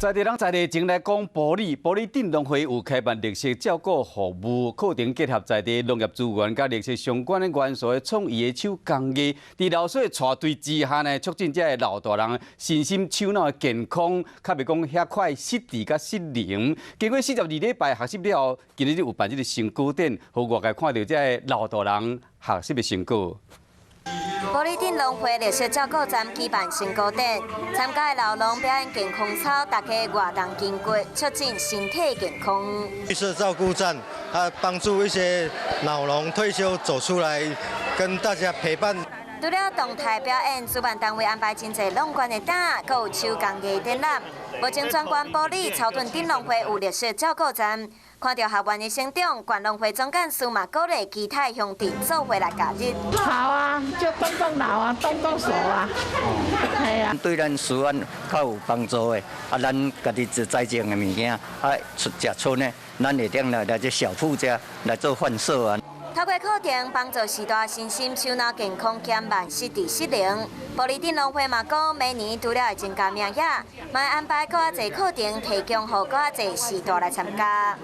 在地人在地前來講，埔里埔里鎮農會有開辦綠色照顧服務課程，結合在地農業資源佮綠色相關的元素的創意的手工藝，佇老師的帶隊之下呢，促進這个老大人身心手腦的健康，較袂講遐快失智佮失能。經過42禮拜學習了後，今日有辦這个成果展，予外界看著這个老大人學習的成果。埔里鎮農會綠色照顧站舉辦成果展，參加的老農表演健康操，大家活動筋骨，促進身體健康。綠色照顧站，它幫助一些老農退休走出來，跟大家陪伴。除了動態表演，主辦單位安排真濟攏懸的展，閣有手工藝展覽。目前全關埔里草屯鎮農會有綠色照顧站，看著學員的成長，縣農會總幹事嘛鼓勵其他鄉鎮做伙來加入。好啊，就動動腦啊，動動手啊，係啊。對咱食安較有幫助的，啊，咱家己做栽種的物件，啊，出食村的，咱會當來來這小鋪遮來做販售啊。透過課程幫助序大身心手腦健康減慢失智失能。埔里鎮農會嘛講，每年除了會增加名額，嘛會安排閣較濟課程提供予閣較濟序大來參加。